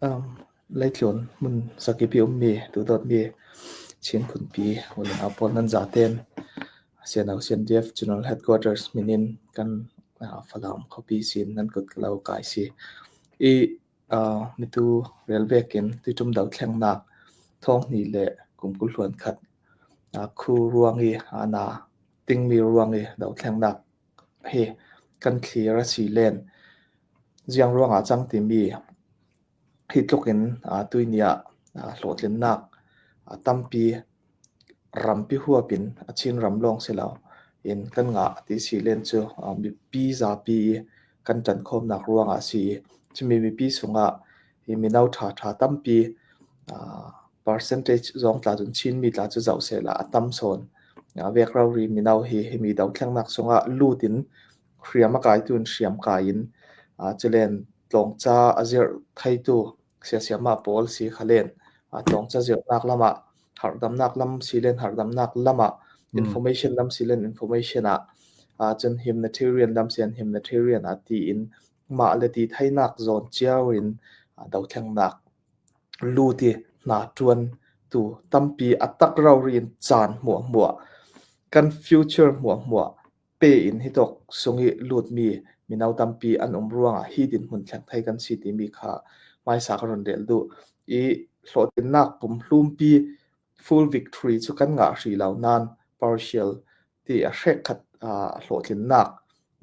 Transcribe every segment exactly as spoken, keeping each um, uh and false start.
Um, leitlun hmun sakipi ummi, tu dawtmi Chin phunpi unau pawl nan zaten C N O C N D F General Headquarters hminin kan, ah, Falam khuapi sin nan kut ka lo kai si. I, ah, mitu rel vekin tuiṭum dothlengnak thawng hnih le kum kul hluan khat, ah, khu ruang i, ah, na tingmi ruang i dothlengnak hi kan thlir a si len, ziang ruangah cang timi hi tlukin, ah, tuini ah, ah, hlawhtlinnak, ah, tampi rampi huapin a Chin ram lawng si lo in kan ngah ti si len cu, ah, mipi zapi i kan ṭankhawmnak ruangah a si i, cumi mipi sungah hi mino ṭha ṭha tampi, ah, percentage zawng tla cun Chinmi tla cu zoh sehla a tam sawn, ah, vek rori mino hi, hi mi dothlengnak sungah lut in hriam a kaitu in hriam kai in, ah, culen tlawngca a zirh theitu siasiama pawl si kha len, ah, tlawngca zirhnak lamah, harhdamnak lam si len harhdamnak lamah, mm, information lam si len information ah, ah, cun humanitarian lam si len humanitarian ah tiin mah le ti theinak zawn ciau in, ah, dothlengnak lut i hna ṭuan tu tampi a tak rori in caan hmuahhmuah, kan future hmuahhmuah pe in hitawk sung i lutmi mino tampi an um ruangah hi dinhmun thleng thei kan si timi kha hmaisa ka run rel duh. I hlawhtlinnak pumhlumpi full victory cu kan ngah hrih lo nain partial ti a hrekkhat, ah, hlawhtlinnak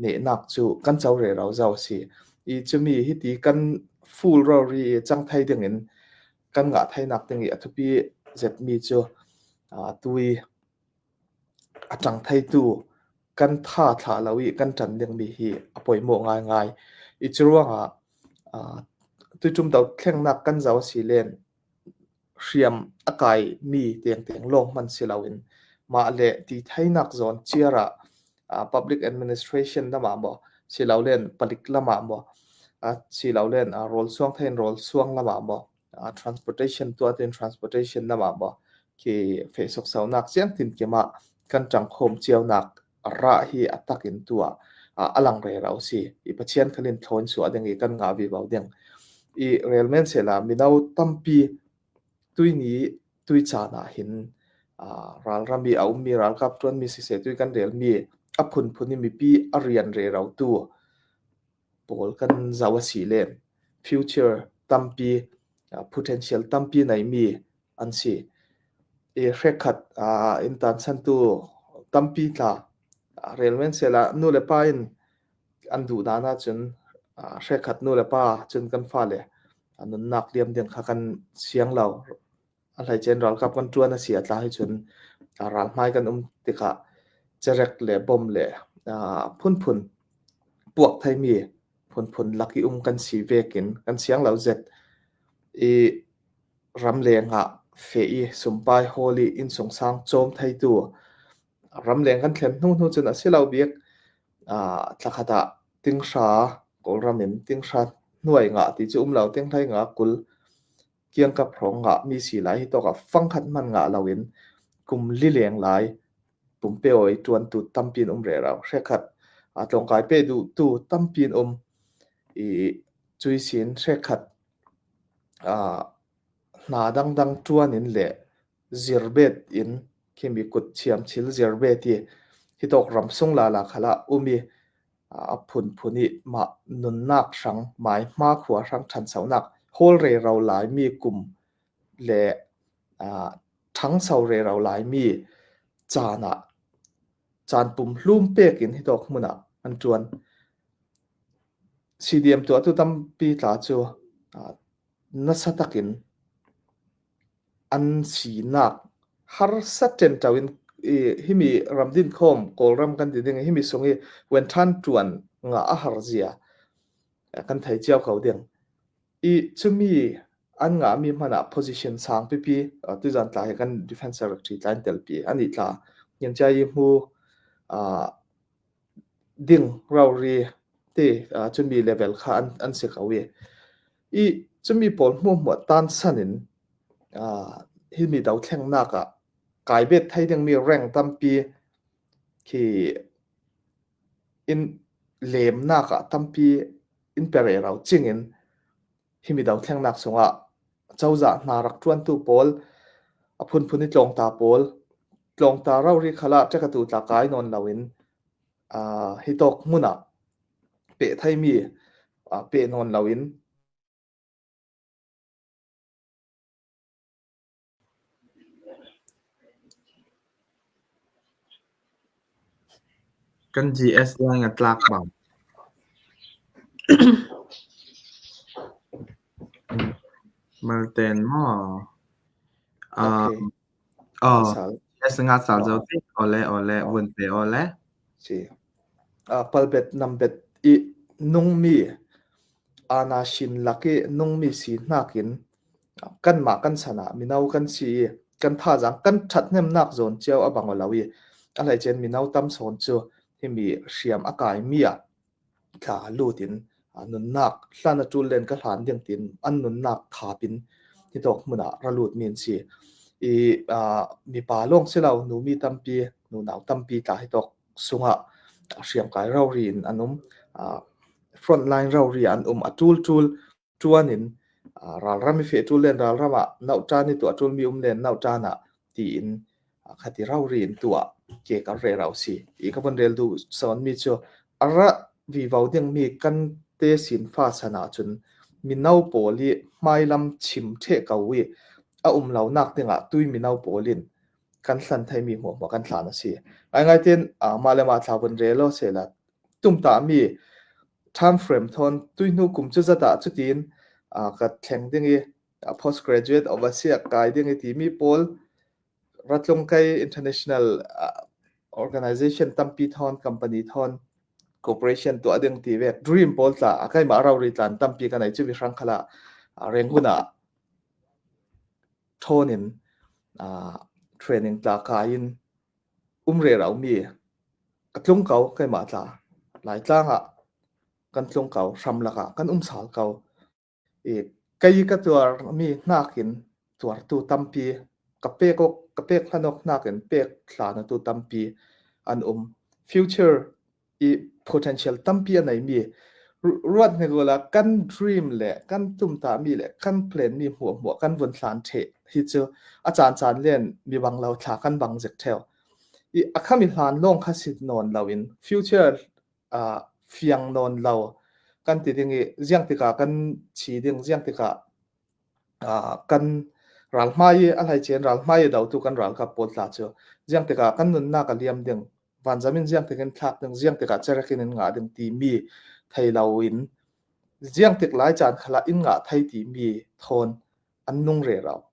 nehnak cu kan co rero zo a si. I cumi hiti kan full rori i cang thei dingin kan ngah theinak ding i a thupi zetmi cu, ah, tui a ṭang theitu kan tha thla lo i kan ṭan dingmi hi a poimawh ngaingai. I curuangah, ah, tuiṭum dothlengnak kan zo a si len hriam a kaimi tengteng lawng hman si loin, mah le ti theinak zawn ciarah, ah, public administration lamah maw, si lo len palik lamah maw, ah, si lo len, ah, rawl suang thei in rawl suang lamah maw, ah, transportation tuah tein transportation lamah maw, khi feh suksonak ziangtin kimah kan ṭangkhawm ciaunak rah hi a takin tuah, ah, a lang rero si. I Pathian khalin thlawn suah ding i kan ngah vivo ding. I rel men sehla mino tampi tuini tui caan ah hin, ah, ralram i a ummi ralkap ṭuanmi siseh tui kan relmi a phunphun i mipi a rian rero tu pawl kan zoh a si len future tampi, ah, potential tampi neimi an si. I hrekkhat, ah, in tansantu tampi tla, ah, rel men sehla nu le pa in an duh dan ahcun, ah, hrekkhat nu le pa cun kan fale, ah, nunnak liam ding kha kan siang lo. A hleice in ralkap kan ṭuan a si a tla hi cun, ah, ralhmai kan um tikah cerek le bom le, ah, phunphun puak theimi phunphun lak i um kan si vekin kan siang lo zet. I ramleng ah feh i sumpai hawl i innsungsang cawm theitu ramleng kan thlen hnu hnu cun a si lo bik, ah, thlakhat ah tinghra Kawlram in tinghra hnuai ngah ti cu um lo, tinghra ngah kul kiangkap hrawng ngah mi si lai hi tawkah fangkhat hman ngah loin kum li leng lai pumpe awi ṭuantu tampi in um rero. Hrekkhat, ah, tlawngkai pe duhtu tampi in um i cui sin hrekkhat, ah, hna dangdang ṭuan in le zirbet in khimi kut chiam thil zirbet i hitawk ramsung lala khalah um i, a phunphun i mah nunnak hrang, maihma khua hrang ṭhansonak hawl rero lai mi kum le, aa, ṭhangso rero lai mi caan ah, caan pumhlum pek in hitawk hmun ah an ṭuan. C D M tuahtu tampi tla cu, aa, nasa takin an sinak harsa ṭen ṭo in, i, himi ram dinkhawm Kawlram kan ti ding, himi sung i Wenthan ṭuan ngah a har zia kan thei cio ko ding. I cumi an ngahmi hmanah position sang pipi, aa, tuizan tla hi kan Defence Secretary tla in telpi a nih tla, ngiancia i hmu, aa, ding rori ti, aa, cumi level kha an, an si ko i. I cumi pawl hmuahhmuah tansan in, aa, himi dothlengnak ah kaibet thei dingmi rank tampi khi in lemnak ah tampi in pe rero cingin himi dothlengnak sungah cozah hna rak ṭuantu pawl, a phunphun i tlawngta pawl, tlawngta rori khalah ṭek a tu tla kai nawn loin, aa, hi tawk hmunah peh theimi, aa, peh nawn loin, kan G S line a tlak bang. Malten maw? Ah, okay. Oh, sal. Yes, nga sal zo ti. Ole, ole, vun pe ole. Si. Ah, palbet nambet i nungmi, ana sin lak i nungmi si hnakin, kanmah kan sanah mino kan si i, kan thazaang kan ṭhathnemnak zawn cio a bang aw lo i, a hleice in mino tam sawn cu himi hriam a kaimi ah tla lutin, aa, nunnak hlan a ṭul len ka hlan ding tin an nunnak thapin hi tawk hmunah ra lutmi an si. I, aa, mipa lawng si lo, numi tampi, nunau tampi tla hi tawk sungah hriamkai rori in an um, aa, frontline rori an um, a ṭulṭul ṭuanin, aa, ralram i feh ṭul len ralramah, nauhṭan i tuah ṭulmi um len nauhṭanah tiin, aa, khati rori in tuah ke ka rero si. I ka vun rel duh sawnmi cu a ra vivo dingmi kan te sin fa san ahcun mino pawl i hmailam chim ṭheh ko i a um lonak dingah tui mino pawl in kan hlan theimi hmuahhmuah kan hlan a si. Ngaingai tein, aa, mah le mah tla vun rel aw sehla, tumtahmi time frame thawn tuihnu kum cu zat ah cutin, aa, ka thleng ding i, aa, postgraduate overseas kai ding i timi pawl, ra tlung kai international, aa, organization tampi thawn, company thawn, corporation tuah ding ti vek dream pawl tla, a keimah rori tlan tampi ka nei cu mi hrang khalah, aa, Rangoon ah thawn in, aa, training tla kai in um rero mi ka tlung ko, keimah tla Laitlang ah kan tlung ko, hram lakah kan um sal ko. I, kei ka tuarmi hnakin tuartu tampi, ka pek awk, ka pek hlan awk hnakin pek hlanatu tampi an um. Future i potential tampi a neimi, ru-, ruat hnik uhla kan dream le kan tumtahmi le kan planmi hmuahhmuah kan vun hlan ṭheh hi cu a caan caan len mi bang lo tla kan bang zek ṭheu. I, a khami hlan lawng kha si nawn loin future, aa, fiang nawn lo kan ti ding i, ziangtikah kan thi ding, ziangtikah, aa, kan ralhmai i, a hleice in ralhmai i dotu kan ralkap pawl tla cu ziangtikah kan nunnak a liam ding, vanzam in ziangtik in thlak ding, ziangtikah cerek in in ngah ding timi thei loin, ziangtik lai caan khalah in ngah thei timi thawn an nung rero.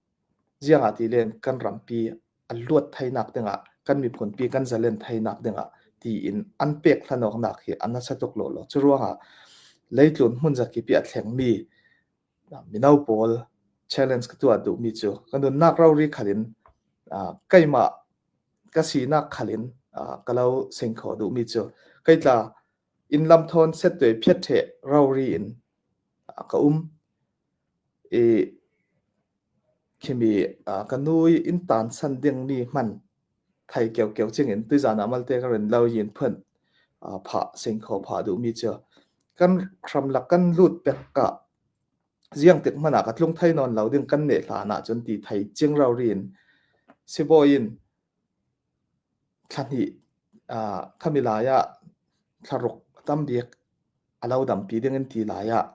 Ziangahtile kan rampi a luat theinak dingah, kan miphunpi kan zalen theinak dingah tiin an pek hlan awknak hi a nasa tuk lawlaw. Cu ruangah leitlun hmun zakip i a thlengmi, aa, mino pawl challenge ka tuah duhmi cu ka nunnak rori khalin, aa, keimah ka sinak khalin, aa, ka lo seng khawh duhmi cu kei tla inn lam thawn settuai phiat ṭheh rori in, aa, ka um i, khimi, aa, ka nu i in tansan dingmi hman thei keukeu cingin tuizan ah malte ka rin lo yin phun, aa, phah seng khawh phah duhmi cu kan hram lak kan lut pek ah ziangtik hmanah ka tlung thei nawn lo ding kan neh hlan ahcun ti thei cing rori in sibawi in thla hnih, aa, khami lai ah thla ruk a tam bik a lo dampi ding in ti lai ah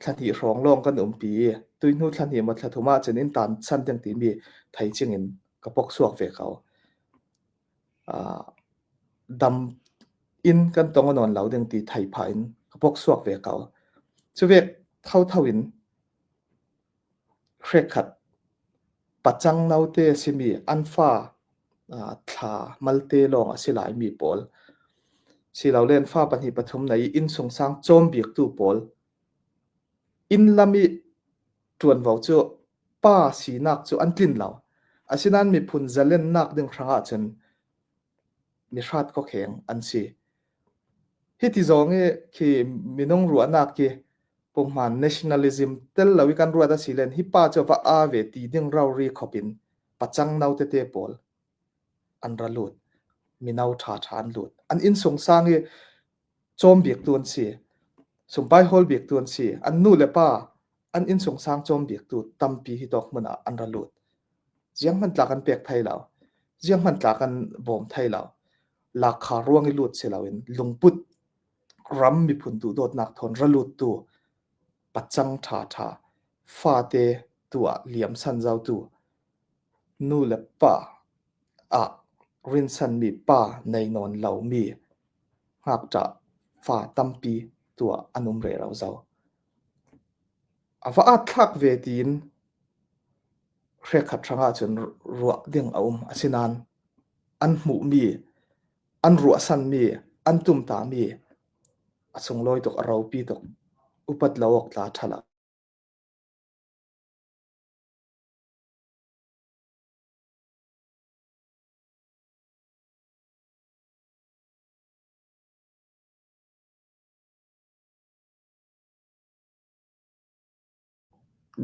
thla hnih hrawng lawng kan umpi i tuihnu thla hnih maw thla thum ahcun in tansan ding timi thei cingin ka pok suak ve ko. Aa, dam in kan tong a nawn lo ding ti thei phah in ka pok suak ve ko. Cuvek thotho in hrekkhat pacang note a simi an fa, aa, thla malte lawng a si laimi pawl, si lo len fa pahnih pathum nei i innsungsang cawm biktu pawl, inn lam i ṭuanvo cu pa sinak cu an tlin lo. Asinain miphun zalennak ding hrangah cun mihrat khuakheng an si. Hiti zong i khi minung ruahnak i punghman nationalism tel lo i kan ruat a si len hi pa cu va aa ve ti ding rori khop in pacang no tete pawl an ra lut, mino ṭha ṭha an lut. An innsungsang i cawm biktu an si, sumpai hawl biktu an si, an nu le pa an innsungsang cawm biktu tampi hi tawk hmunah an ra lut. Zianghman tlak an pek thei lo, zianghman tlak an bawm thei lo, lakha ruang i lut si loin lungput ram miphun duhdawtnak thawn ra luttu, pacang ṭha ṭha, fate tuah liamsan zotu, nu le pa ah rinsan mi pa nei nawn lo mi ngakṭah fa tampi tuah an um rero zo. A va at thlak ve tiin hrekkhat hrangah cun ruah ding a um. Asinain an hmuh mi, an ruahsan mi, an tumta mi a sunglawi tuk, a ropi tuk, upat lo awk tla ṭha lo.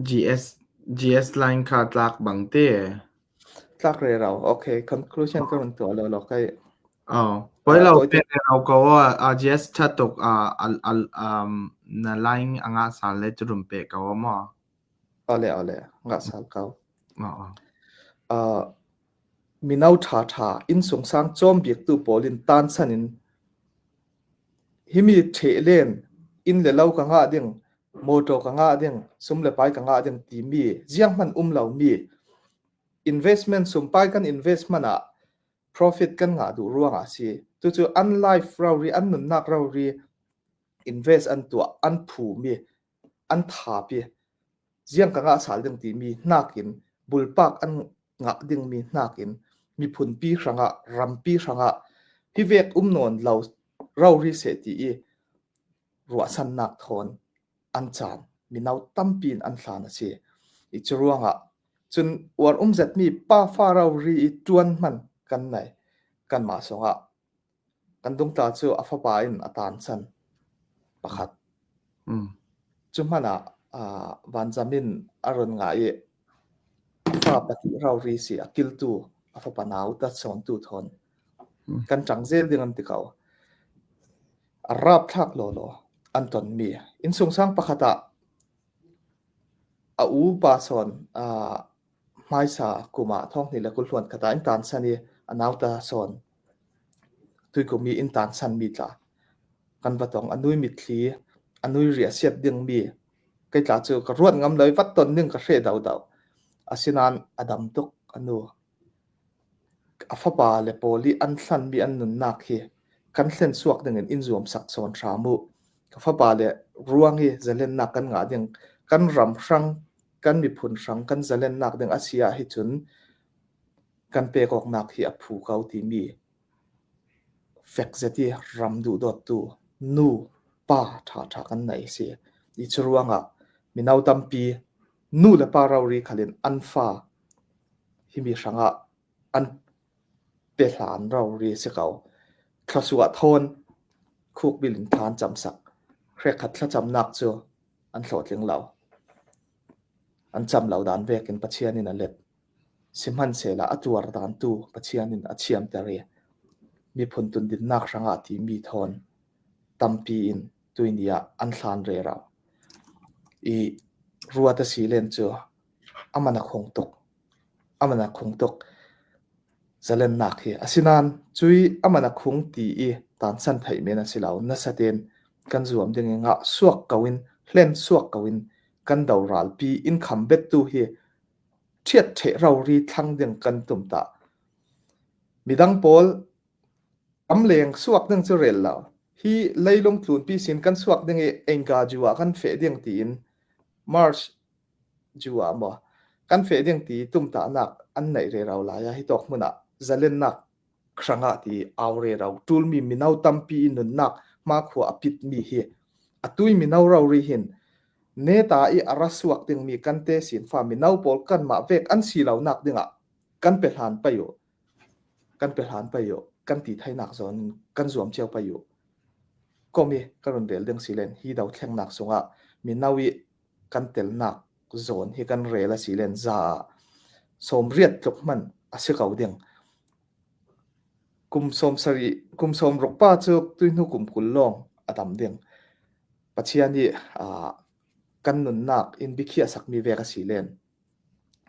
G S, G S line kha tlak bang te. Tlak rero. Okay, conclusion ka run tuah lo lo kai. Oh, poi lo, ah, poi te. Pe rero ko a, a G S ṭha tuk a, al, al, um, na line a ngah sal le cu rum pe ko maw? Ole, ole, ngah sal ko. Oh, oh. Ah, mino ṭha ṭha, innsungsang cawm biktu pawl in tansan in, himi ṭheh len, inn le lo ka ngah ding, motor ka ngah ding, sum le pai ka ngah ding timi zianghman um lo mi, investment, sum pai kan investment ah profit kan ngah duh ruangah a si. Tucu an life rori, an nunnak rori invest an tuah, an phum i, an thap i, ziang ka ngah sal ding timi hnakin, bulpak an ngah dingmi hnakin, miphunpi hrangah, rampi hrangah, hi vek um nawn lo rori seh ti i ruahsannak thawn an caan mino tampi in an hlan a si. I cu ruangah cun uar um zetmi pa fa rori i ṭuan hman kan nei. Kanmah sungah kan dungtla cu a fapa in a tansan pakhat. Mm. Cu hmanah, aa, vanzam in a run ngah i fa pahnih rori si a kiltu a fapa nau ta sawntu thawn, mm, kan ṭang zel ding an ti ko. A rapthlak lawlaw an tonmi innsungsang pakhat ah a upa sawn, aa, hmaisa kum ah thawng hnih le kul hluan khat ah in tansan i a nauta sawn tuikum i in tansan mi tla kan va tong. A nui mitthli, a nui riahsiat dingmi kei tla cu ka ruat ngam lo i vat ton ding ka hreh daudau. Asinain a dam tuk a nu. A fapa le pawl i an hlanmi an nunnak hi kan hlen suak dingin in zuamsak sawn hram u. Ka fapa le ruang i zalennak kan ngah ding, kan ram hrang, kan miphun hrang kan zalennak ding a si ah hi cun kan pek awknak hi a phu ko timi fek zet i ram duhdawttu nu, pa ṭha ṭha kan nei a si. I cu ruangah mino tampi nu le pa rori khalin an fa himi hrangah an pe hlan rori a si ko. Thluasuah thawn khukbil in thla an camsak. Hrekkhat thlacamnak cu an hlawhtling lo. An cam lo dan vekin Pathian in a let. Sihmanhsehla a tuar dantu Pathian in a thiamter i miphun tundinnak hrangah timi thawn tampi in tuini ah an hlan rero. I ruat a si len cu a man a khung tuk, a man a khung tuk zalennak hi. Asinain cui a man a khung ti i tansan theih men a si lo. Nasa tein kan zuam ding i ngah suak ko in, hlen suak ko in, kan doralpi in kham bettu hi ṭhiat ṭheh rori thlang ding kan tumtah. Midang pawl am leng suak ding cu rel lo. Hi leilung tlunpi sin kan suak ding i Enka ju ah kan feh ding tiin March ju ah maw kan feh ding ti tumtahnak an neih rero lai ah hi tawk hmunah zalennak hrangah ti au rero ṭulmi mino tampi i nunnak hmakhua a pitmi hi a tui mino rori hin neta i a ra suak dingmi kan te sinfa mino pawl kanmah vek an si lonak dingah kan pe hlan pei uh, kan pe hlan pei uh, kan ti theinak zawn kan zuam cio pei uh. Komi ka run rel ding si len hi do thlengnak sungah mino i kan telnak zawn hi kan rel a si len za sawmriat tluk hman a si ko ding. Kum sawmsarih, kum sawmruk pa cu tuihnu kum kul lawng a tam ding. Pathian i, aa, kan nunnak in bikhiahsak mi vek a si len,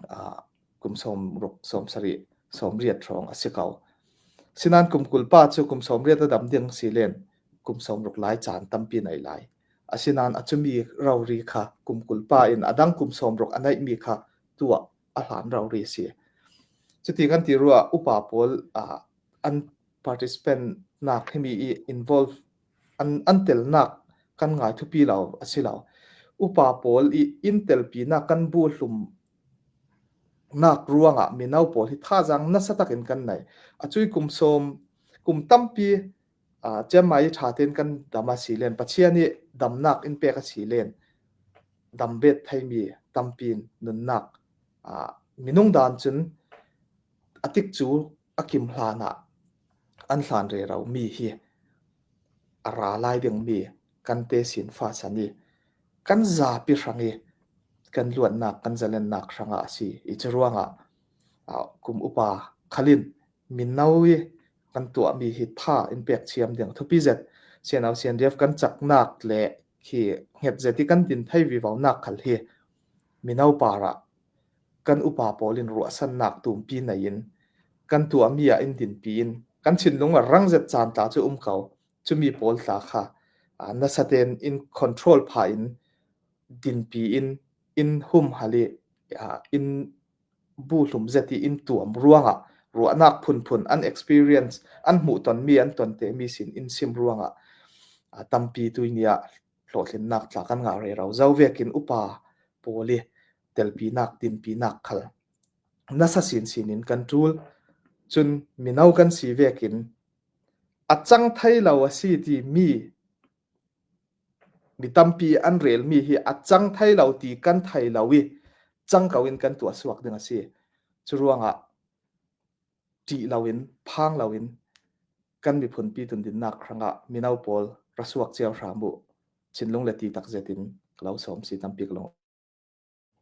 aa, kum sawmruk, sawmsarih, sawmriat hrawng a si ko. Sinan kum kul pa cu kum sawmriat a dam ding si len kum sawmruk lai caan tampi nei lai. Asinan a cumi rori kha kum kul pa in a dang kum sawmruk a neihmi kha tuah a hlan rori si. Cuti kan ti ruah upa pawl, aa, an participant nak himi i involve an, an telnak kan ngai thupi lo a si lo. Upa pawl i in telpinak kan bu hlum nak ruangah mino pawl hi thazaang nasa takin kan nei. A cui kum sawm, kum tampi, aa, ciammai i ṭha tein kan dam a si len, Pathian i damnak in pek a si len, dam bet theimi tampi in nunnak, aa, minung dan cun a tikcu a kim hlanah an hlan rero mi hi a ra lai dingmi kan tesin fa san i kan zapi hrang i kan luatnak, kan zalennak hrangah a si. I cu ruangah, aa, kum upa khalin mino i kan tuahmi hi tha in pek thiam ding thupi zet. Sianau sianriaf kan caknak le khi hnget zet i kan din thei vivonak khal hi mino parah kan upa pawl in ruahsannak tumpi nei in kan tuahmi ah in dinpi in kan thinlung a rang zet caan tla cu um ko. Cumi pawl tla kha, aa, nasa tein in control pha in dinpi in, in humhal i, aa, in bu hlum zet i in tuam ruangah ruahnak phunphun an experience, an hmuh tonmi, an tonte mi sin in sim ruangah, aa, tampi tuini ah hlawhtlinnak tla kan ngah rero zo vekin upa pawl i telpinak, dinpinak khal nasa sinsin in kan ṭul. Cun mino kan si vekin a cang thei lo a si ti mi, mi tampi an relmi hi a cang thei lo ti kan thei lo i cang ko in kan tuah suak ding a si. Cu ruangah ṭih lo in, phang lo in kan miphunpi tundinnak hrangah mino pawl ra suak cio hram uh. Thinlung le ti tak zetin ka lo sawm si, tampi ka lung